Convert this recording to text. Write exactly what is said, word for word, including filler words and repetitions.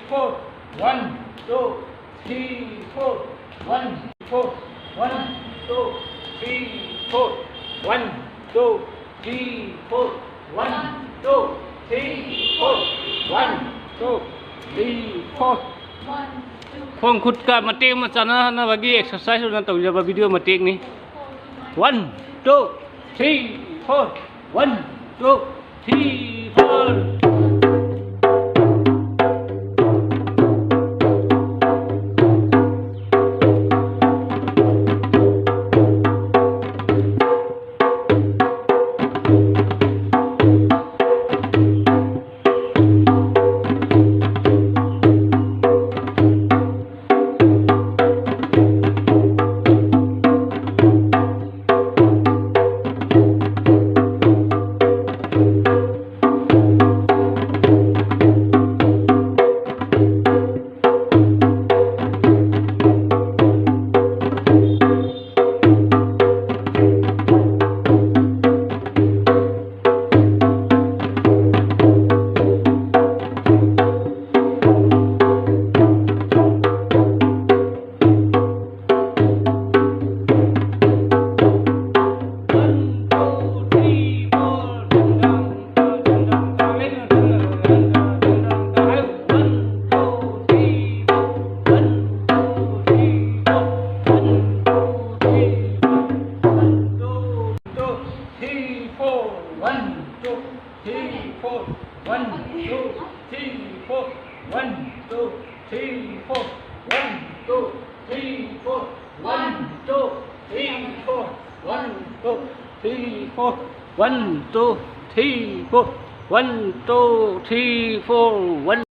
Four. One, two, three, four. One, four. One, two, three, four. One, two, three, four. One, two, three, four. One, two, three, four. ꯈꯣꯡ ꯈꯨꯠꯀ ꯃꯇꯦꯛ ꯑꯃ ꯆꯥꯟꯅꯅꯕꯒꯤ exercise ꯑꯣꯏꯅ ꯇꯧꯖꯕ video ꯃꯇꯦꯛꯅꯤ꯫ One, two, three, four. One, two, three, four. Three, four. One, two, three, four. One, two, three, four. One, two, three, four. One, two, three, four. One, two, three, four. One, two, three, four. One, two, three, four. One, two, three, four. One.